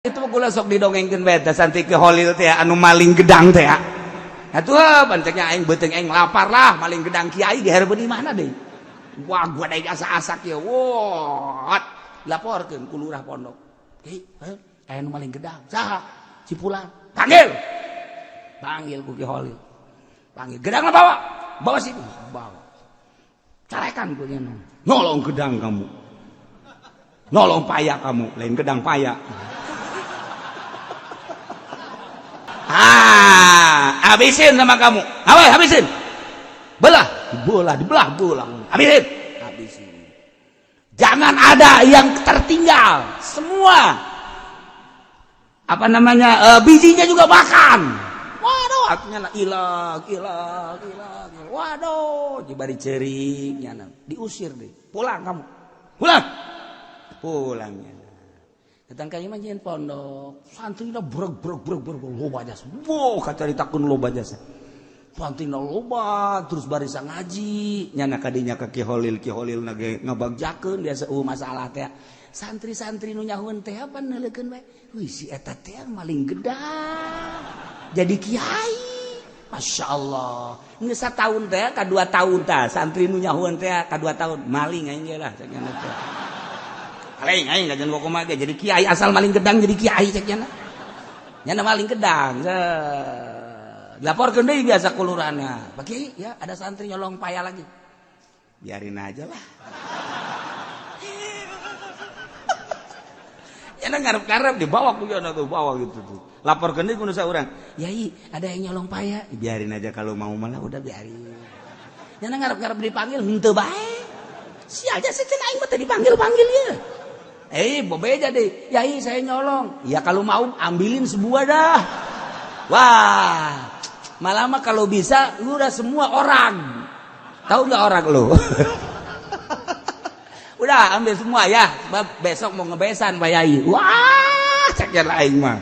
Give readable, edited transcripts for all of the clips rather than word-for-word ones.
Itu kula sok didongengkeun bae teh santri Ki Holil teh anu maling gedang teh. Atuh panceknya aing beuteung aing lapar lah, maling gedang kiai di di mana deui. Wah, gua deui asa-asak ya. Wah, laporkeun ku lurah pondok. Hei, aya nu maling gedang. Saha? Si Fulan. Panggil. Panggil ku Ki Holil. Panggil. Gedangna bawa. Bawa sini. Bawa. Carekan ku nya. Nolong gedang kamu. Nolong paya kamu, lain gedang paya. Ah, habisin sama kamu. Awas, habisin. Belah, belah, dibelah, belah. Habisin. Habisin. Jangan ada yang tertinggal. Semua apa namanya? Bijinya juga makan. Waduh, artinya ilang, ilang, ilang. Waduh, dibari ceurik nyana. Diusir deh. Pulang kamu. Pulang. Pulangnya. Datang ka imah nyieun pondok. Santrina breg breg breg breg loba jasa. Wow, kacaritakeun loba jasa. Santrina loba terus barisa ngaji. Nyana kadinya ka Ki Holil, Ki Holil na ge ngabagjakeun biasa masalah teh. Santri-santri nu nyahueun teh apa neuleukeun bae. Wih, si eta teh maling gedang. Jadi kiai. Masya Allah. Geus satahun teh ka 2 tahun tah santri nu nyahueun teh ka 2 tahun maling aing ge lah cek nyana teh. Maling aing kajian kumaha ge jadi kiai asal maling gedang jadi kiai cek nyana. Nyana maling gedang. Laporkeun deui biasa ku lurahna. Pak Kiai, ya ada santri nyolong paya lagi. Biarin aja lah. Nyana ngarep-ngarep dibawa ku nyana tuh bawa gitu tuh. Laporkeun deui ku nu saurang. Yai, ada yang nyolong paya. Biarin aja kalau mau malah udah biarin. Nyana ngarep-ngarep dipanggil henteu bae. Sial aja sih aing mah teu dipanggil-panggil ya. Bobeja deh. Yai, saya nyolong. Ya kalau mau ambilin sebuah dah. Wah, malah mah kalau bisa lu udah semua orang. Tahu nggak orang lu? Udah ambil semua ya. Sebab besok mau ngebesan Pak Yai. Wah, cek aing mah.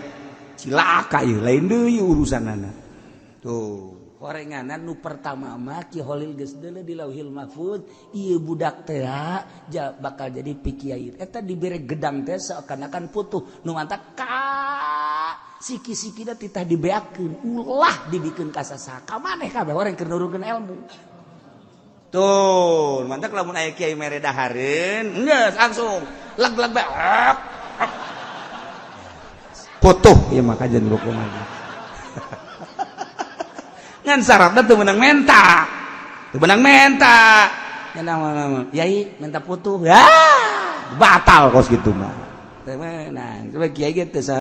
Cilaka ieu, lain deui urusanana. Tuh, horenganan nu pertama mah Ki Holil geus deuleu di Lauhil Mahfud, ieu budak teh ja bakal jadi pikiai. Eta dibere gedang teh seakan-akan putuh. Nu mantak ka siki-sikina titah dibeakeun, ulah dibikeun ka sasaha. Ka maneh kabeh orang keur nurunkeun ilmu. Tuh, mantak lamun aya kiai mere dahareun, geus langsung leg-leg bae. Putuh ieu mah kajian kumaha. Ngan syaratna teu meunang menta. Teu meunang menta. Nya nama yai minta putuh. Ya, batal kos gitu mah. Teu meunang. Coba kiai ge teu.